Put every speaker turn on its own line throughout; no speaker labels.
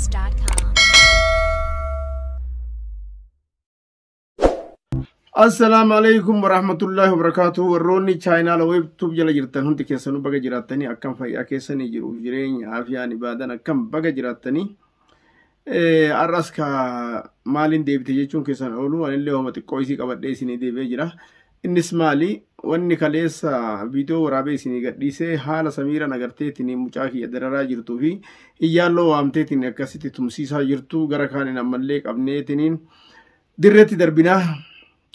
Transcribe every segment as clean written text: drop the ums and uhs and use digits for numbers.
Stamps.com.
Assalaamu alaikum warahmatullahi wabarakatuh. Warroonni chaayinaala weebtuub jala jirtan hundi keessanuu baga jiraattanii, akkam fayyaa keessanii, jiruuf jireenya afiyaan ibaadan akkam, baga jiraattanii. Har'as ka maaliin deebite jechuun keessan oolu, anillee homa xiqqoo isii qabadhee isinii deebi'ee jira. Innis maali? Wanni kaleessa viidiyoo waraabee isinii gadhiisee haala Samiiraan agarteetiin mucaa kiyya dararaa jirtuu fi iyyaalloo waamteetiin akkasitti tumsiisaa jirtu, gara kaaniin ammallee qabneetiniin dirreetti darbinaa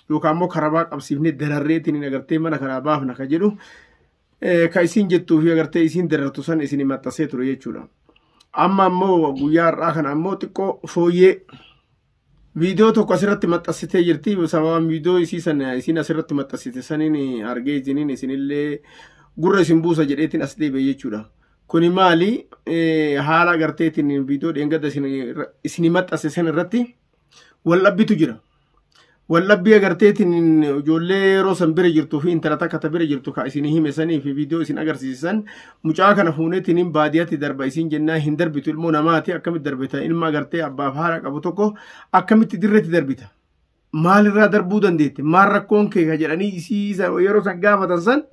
yookaan immoo karabaa qabsiifnee dararreetiin agartee mana kanaa baafna ka jedhu, ka isiin jettuu fi agartee isiin darartu san isin maxxansee ture jechuudha. Amma ammoo guyyaa har'aa kana ammoo xiqqoo fooyyee viidiyoo tokko asirratti maxxansitee jirti. Sababaan viidiyoo isii sana isiin asirratti maxxansite saniin argee isiniin isinillee gurra isin buusa jedheetiin as deebi'e jechuudha. Kuni maali? Haala agarteetiin viidiyoo dheengadda isin maxxanse san irratti waldhabbitu jira. Waldhabbii agarteetiin ijoollee yeroo san bira jirtuu fi intala takka ta bira jirtu ka isin hime sanii fi viidiyoo isin agarsiisan, mucaa kana fuuneetiin baadiyyaatti darba isin jennaa, hin darbitu, ilmoo namaati akkamitti darbita, ilma agartee abbaaf haadha qabu tokko akkamitti dirreetti darbita, maalirraa darbuu dandeette, maal rakkoon kee ka jedhanii isii yeroo san gaafatan san,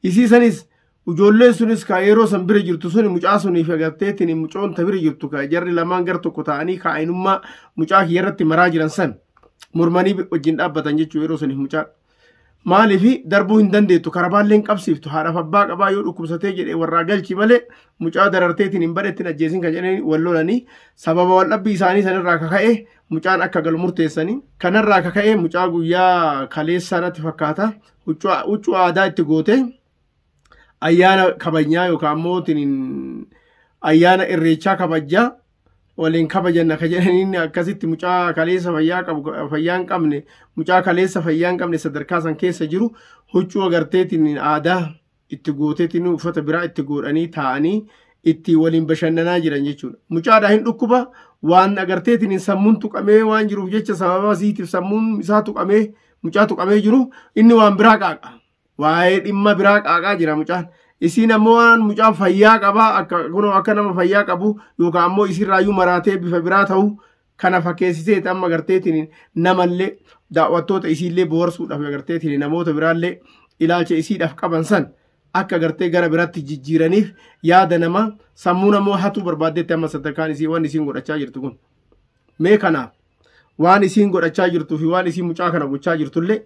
isii sanis ijoolleen sunis ka yeroo san bira jirtu suni mucaa suniif agarteetiin mucoon ta bira jirtu ka jarri lamaan gar tokko ta'anii kaa'inummaa mucaa kiyya irratti maraa jiran san mormanii wajjin dhaabbatan jechuu yeroo saniif mucaa. Maaliif darbuu hin dandeettu, karabaallee hin qabsiiftu, haadhaaf abbaa qabaa, yoo dhukkubsatee jedhee warraa galchi malee mucaa dararteetiin hin badhettiin ajjeesin kan jedhanii wal lolanii, sababa wal dhabbii isaanii sanirraa kaka'e mucaan akka galu murteessanii. Kanarraa kaka'e mucaa guyyaa kaleessaa natti fakkaata huccuu aadaa itti goote, ayyaana kabajnaa yookaan ammoo ayyaana irreechaa kabajjaa waliin kabajanna ka jedhaniin, akkasitti mucaa kaleessa fayyaa qabu, fayyaa hin qabne, mucaa kaleessa fayyaa hin qabne sadarkaa san keessa jiru huccuu agarteetiin aadaa itti gooteetiin uffata biraa itti godhanii taa'anii itti waliin bashannanaa jiran jechuudha. Mucaadhaa hin dhukkuba waan agarteetiin sammuun tuqamee waan jiruuf jecha, sababa siitiif sammuun isaa tuqamee, mucaa tuqamee jiru, inni waan biraa qaaqa. Waa'ee dhimma biraa qaaqaa jira mucaan. Isiin ammoo waan mucaan fayyaa qabaa, akka kunoo akka nama fayyaa qabu yookaan ammoo isirraayyuu maraatee bifa biraa ta'u kana fakkeessisee amma agarteetiin namallee daawwattoota isiillee boharsuudhaaf agarteetiin namoota biraallee ilaalcha isiidhaaf qaban san akka agartee gara biraatti jijjiiraniif yaada nama sammuu namoo hatuu barbaaddeetti amma sadarkaan isii waan isiin godhachaa jirtu kun. Mee kanaaf waan isiin godhachaa jirtuu fi waan isiin mucaa kana gochaa jirtullee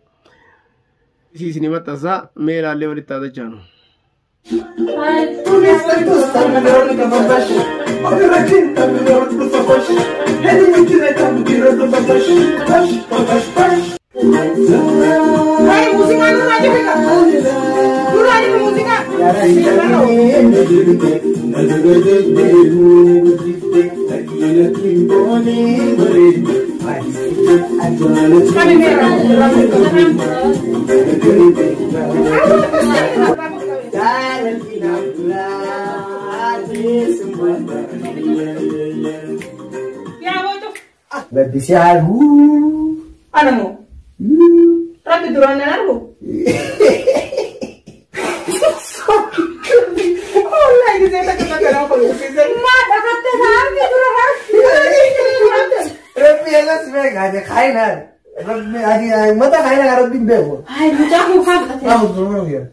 isii isinii maxxansaa, mee ilaallee walitti haadhachaanu.
Hey, muuziqaan nurraa jibe qaba. Nurraa jibe muuziqaa. Qabi meera. Yaa boocu.
Babbisee arguu.
Ana moo? Rabbi duraan nan argu. Wallahi gisee takka takka nama kolfisiise. Maa dhagatte na arge dura.
Rabbi elas beeka ati kaayinaa. Rabbi ati mata kaayinaa Rabbi hin beeku.
Ay, mucaa kun kaa fudhate.
Maa duraan guyyaa.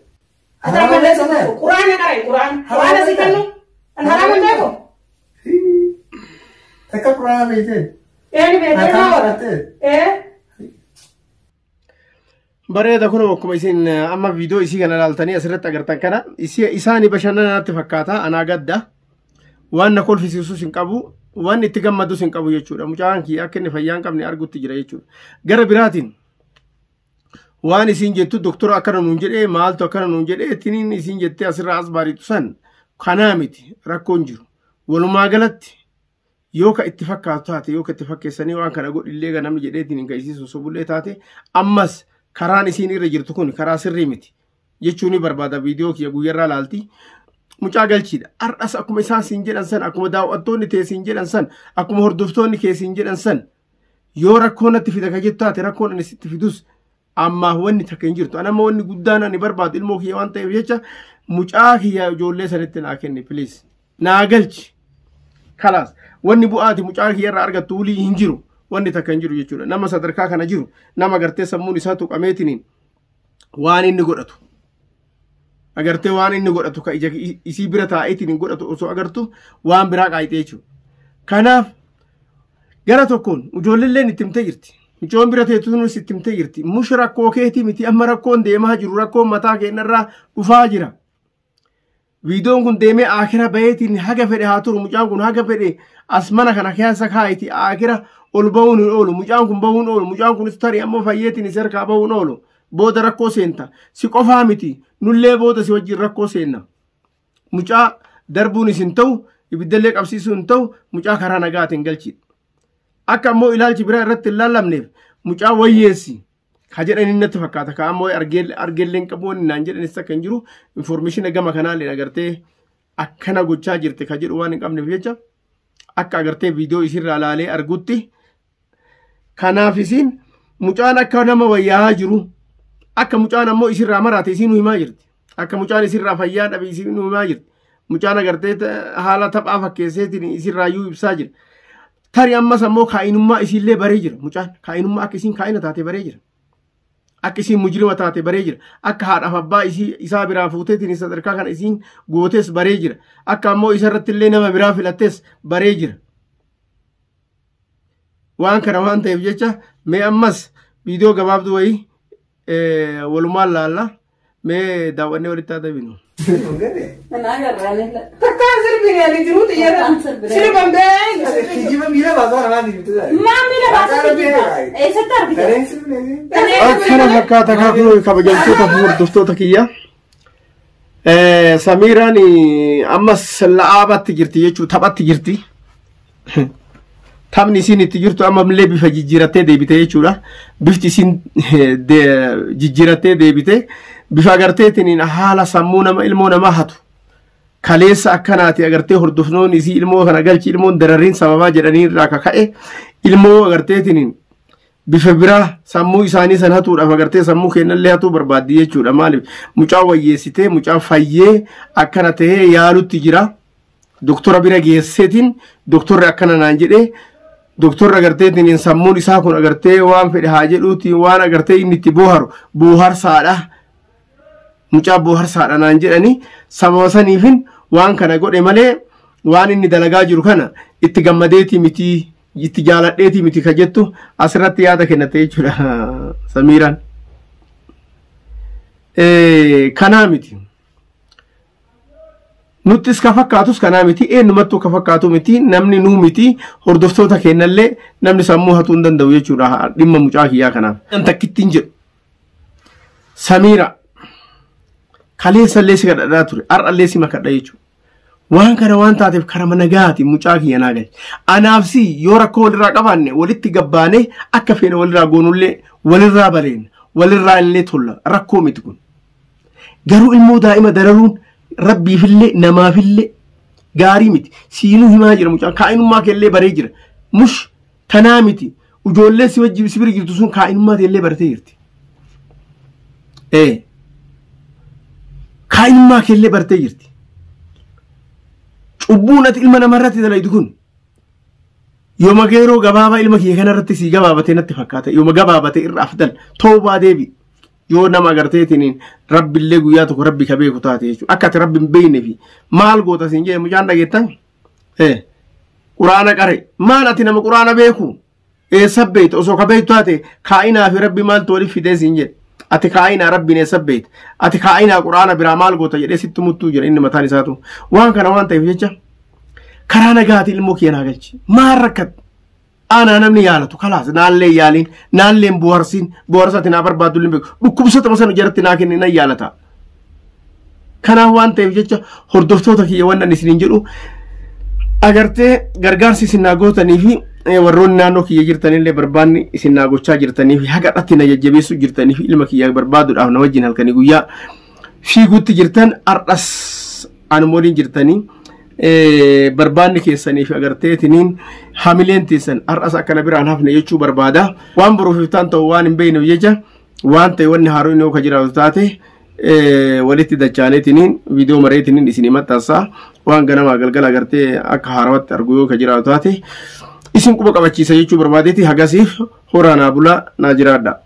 Ati malee Quraana qarai, Quraana. Quraana si kennu. An haraama hin beeku.
Takka quraana beektee.
Ee, ni beekee maa wara. Ee.
Bareeda, kun akkuma isin amma viidiyoo isii kana ilaaltanii asirratti agartan kana isaanii bashannanaatti fakkaata, anaa gadda. Waan na kolfisiisus hin qabu, waan itti gammadus hin qabu jechuudha. Mucaan kiyya akka inni fayyaa hin qabne argutti jira jechuudha. Gara biraatiin waan isiin jettu doktora akkana nuun jedhee, maaltu akkana nuun jedhee ittiin isiin jettee asirraa as baariitu san kanaa miti rakkoon jiru. Walumaa galatti yoo ka itti fakkaatu taate, yoo ka itti fakkeessanii waan kana godhillee ga namni jedheetiin hin gaisiisu sobullee taate, ammas karaan isiin irra jirtu kun karaa sirrii miti jechuu ni barbaada. Viidiyoo kiyya guyyarraa laalti. Mucaa galchiidha. Har'as akkuma isaan siin jedhan san, akkuma daawwattoonni tee siin jedhan san, akkuma hordoftoonni kee siin jedhan san, yoo rakkoo natti fida ka jettu taate, rakkoon ani sitti fidus ammaaf wanni takka hin jirtu. Ani amma wanni guddaan ani barbaadu ilmoo kiyya waan ta'eef jecha mucaa kiyya ijoollee sanitti naa kenni, please. Naa galchi. Kalaas wanni bu'aati mucaa kiyyarraa argattu wulii hin jiru. Wanni takka hin jiru jechuudha. Nama sadarkaa kana jiru nama agartee sammuun isaa tuqameetiniin waan inni godhatu. Agartee waan inni godhatu ka ija isii bira taa'eetiin godhatu osoo agartu waan biraa qaayixee jechuudha. Kanaaf gara tokkoon ijoolleen itti himtee jirti. Mucoon bira teettuunis itti himtee jirti. Mush rakkoo keetii miti amma rakkoon deemaa jiru rakkoon mataa keenyarraa dhufaa jira. Viidiyoon kun deemee akira baheetiin haga fedhe haa turu mucaan kun haga fedhe as mana kana keessa kaayiti akira ol bahuun hin oolu mucaan kun bahuun oolu mucaan kunis tarii ammoo fayyeetiin isa harkaa bahuun oolu booda rakkoo seenta si qofaa miti nullee booda si wajjin rakkoo seenna. Mucaa darbuun isin ta'u ibiddallee qabsiisuun hin ta'u mucaa karaa nagaatiin galchi. Akka ammoo ilaalchi biraa irratti hin laallamneef mucaa wayyeessi. Ka jedhaniin natti fakkaata. Ka ammoo argeelleen qabu wanni naan jedhanis akka hin jiru informeeshina gama kanaallee agartee akkana gochaa jirti ka jedhu waan hin qabneef jecha akka agartee viidiyoo isirraa laalee argutti. Kanaaf isiin mucaan akka nama wayyaa jiru akka mucaan ammoo isirraa maraate isiin himaa jirti. Akka mucaan isirraa fayyaa dhabe isiin himaa jirti. Mucaan agartee haala taphaa fakkeesseetiin isirraayyuu ibsaa jira. Tarii ammas ammoo kaa'inummaa isiillee baree jira. Mucaan kaa'inummaa akka isiin kaa'ina taate baree jira. Akka isiin mujrima taate baree jira. Akka haadhaaf abbaa isii isaa biraa fuuteetiin sadarkaa kana isiin gootes baree jira. Akka ammoo isarratti illee nama biraa filattes baree jira. Waan kana waan ta'eef jecha mee ammas viidiyoo gabaabduu wayii walumaan laalla mee daawwannee walitti haa deebinu.
Takkaan sirbine ani jiru xiyyeera. Sirban bee.
Kijiba miila baasaa namaa jirtu.
Maa miila baasaa kijiba? Eessatti argite?
Dareen sirbine.
Akkana fakkaata kaakuu kabajamtoota fi hordoftoota kiyya. Samiiraan ammas la'aabatti jirti jechuun taphatti jirti. Taphni isiin itti jirtu amma illee bifa jijjiirattee deebite jechuudha. Bifti isiin jijjiirattee deebite bifa agarteetiin haala sammuu nama ilmoo namaa hatu. Kaleessa akkanaati agartee hordofnoon isii ilmoo kana galchi ilmoon darariin sababaa jedhanii irraa kaka'e ilmoo agarteetiin bifa biraa sammuu isaanii san hatuudhaaf agartee sammuu kennallee hatuu barbaaddi jechuudha. Maaliif mucaa wayyeessitee mucaa fayyee akkana tahee yaalutti jira. Doktora bira geesseetiin doktorri akkana naan jedhee doktorri agarteetiin sammuun isaa kun agartee waan fedhe haa jedhuuti waan agartee inni itti booharu booharsaadha. Mucaa booharsaadha naan jedhani sababa saniifin waan kana godhe malee waan inni dalagaa jiru kana itti gammadeetii miti itti jaaladheetii miti ka jettu asirratti yaada kennate jechuudha Samiiraan. Kanaa miti. Nuttis ka fakkaatus kanaa miti eenyumattuu ka fakkaatu miti namni nuu miti hordoftoota kennallee namni sammuu hatuu hin danda'u jechuudha dhimma mucaa kiyyaa kanaaf. Takkittiin jedhu Samiira kaleessallee si kadhadhaa ture har'allee si makadha jechuudha. Waan kana waan taateef karama nagaati mucaa kiyya naa galche. Anaaf si yoo rakkoo walirraa qabaanne walitti gabbaanee akka feene walirraa goonullee walirraa bareena walirraa illee tolla rakkoo miti kun. Garuu ilmoo daa'ima dararuun rabbiifillee namaafillee gaarii miti. Siinuu himaa jira mucaan kaa'inummaa keellee baree jira. Mush tanaa miti ijoollee si wajjin si bira jirtu sun kaa'inummaa keellee baratee jirti. Kaa'inummaa keellee baratee jirti. Cubbuun ati ilma namarratti dalaydu kun yooma yeroo gabaabaa ilma kiyya kanarratti sii gabaabatee natti fakkaata. Yooma gabaabatee irra afdal toobaa deebi. Yoo nama agarteetiin rabbillee guyyaa tokko rabbi ka beeku taate jechuudha. Akka ati rabbi hin beekne fi maal goota siin jedhe mucaan dhageettan? Quraana qare maal ati nama quraana beeku? Eessa beekta osoo ka beektu taate kaa'inaa fi rabbi maaltu waliif fidee siin jedhe. Ati kaa'inaa rabbiin eessa beekta? Ati kaa'inaa quraana biraa maal goota jedhee sitti muttuu jira inni mataan isaatu. Waan kana waan ta'eef jecha karaa nagaati ilmoo kiyya naa galchi. Maal rakkatte? Aanaa namni yaalatu kalaas naallee yaaliin naalleen bohaarsiin bohaarsaati naa barbaaddu illee beeku dhukkubsatama sana jaratti naa kenne nan yaalata. Kanaaf waan ta'eef jecha hordoftoota kiyya wannan isiniin jedhu agartee gargaarsi isin naa gootanii fi warroonni naannoo kiyya jirtanillee barbaanni isin naa gochaa jirtanii fi haga dhatti na jajjabeessuu jirtanii fi ilma kiyya barbaaduudhaaf na wajjin halkanii guyyaa fiiguutti jirtan har'as anuma waliin jirtanii. Barbaanni keessanii fi agarteetiniin hamileen teessan har'as akkana biraan hafne jechuu barbaada. Waan boruuf iftaan ta'u waan hin beekneef jecha waan ta'e wanni haaroon yoo ka jiraatu taate Walitti dachaaneetiniin viidiyoo mareetiniin isinii maxxansaa waan ganamaa galgala agartee akka haarawatti argu yoo ka jiraatu taate isin quba qabachiisa jechuu barbaadeeti. Hagasiif horaa naa bulaa, naa jiraadha.